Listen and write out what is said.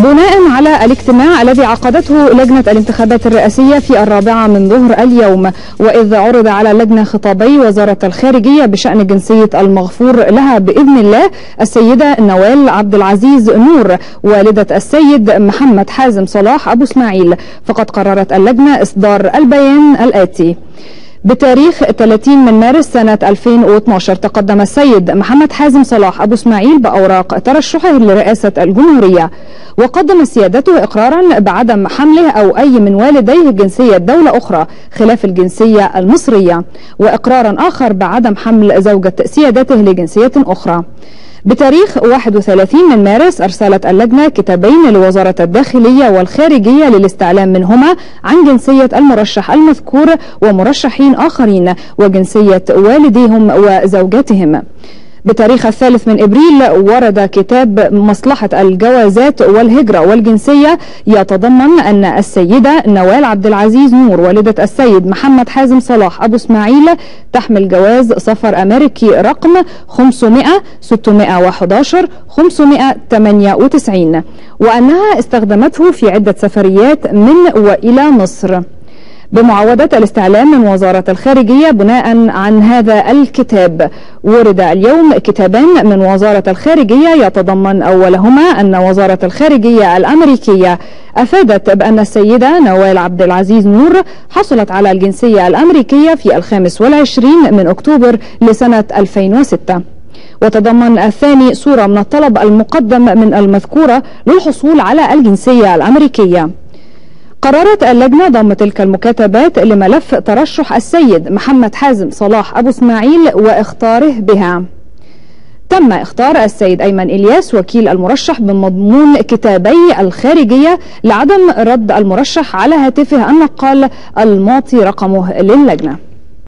بناء على الاجتماع الذي عقدته لجنة الانتخابات الرئاسية في 4 من ظهر اليوم، وإذ عرض على اللجنة خطابي وزارة الخارجية بشأن جنسية المغفور لها بإذن الله السيدة نوال عبد العزيز نور والدة السيد محمد حازم صلاح أبو إسماعيل، فقد قررت اللجنة إصدار البيان الآتي. بتاريخ 30 من مارس سنة 2012 تقدم السيد محمد حازم صلاح أبو إسماعيل بأوراق ترشحه لرئاسة الجمهورية، وقدم سيادته إقرارا بعدم حمله أو أي من والديه جنسية دولة أخرى خلاف الجنسية المصرية، وإقرارا آخر بعدم حمل زوجة سيادته لجنسية أخرى. بتاريخ 31 من مارس أرسلت اللجنة كتابين لوزارة الداخلية والخارجية للاستعلام منهما عن جنسية المرشح المذكور ومرشحين آخرين وجنسية والديهم وزوجاتهم. بتاريخ 3 من إبريل ورد كتاب مصلحة الجوازات والهجرة والجنسية يتضمن أن السيدة نوال عبد العزيز نور والدة السيد محمد حازم صلاح أبو إسماعيل تحمل جواز سفر أمريكي رقم 500 611 598، وأنها استخدمته في عدة سفريات من وإلى مصر. بمعاودة الاستعلام من وزارة الخارجية بناء عن هذا الكتاب، ورد اليوم كتابان من وزارة الخارجية يتضمن أولهما أن وزارة الخارجية الأمريكية أفادت بأن السيدة نوال عبد العزيز نور حصلت على الجنسية الأمريكية في 25 من أكتوبر لسنة 2006. وتضمن الثاني صورة من الطلب المقدم من المذكورة للحصول على الجنسية الأمريكية. قررت اللجنة ضم تلك المكاتبات لملف ترشح السيد محمد حازم صلاح أبو إسماعيل واختاره بها. تم اختار السيد أيمن إلياس وكيل المرشح بمضمون كتابي الخارجية لعدم رد المرشح على هاتفه النقال المعطي رقمه للجنة.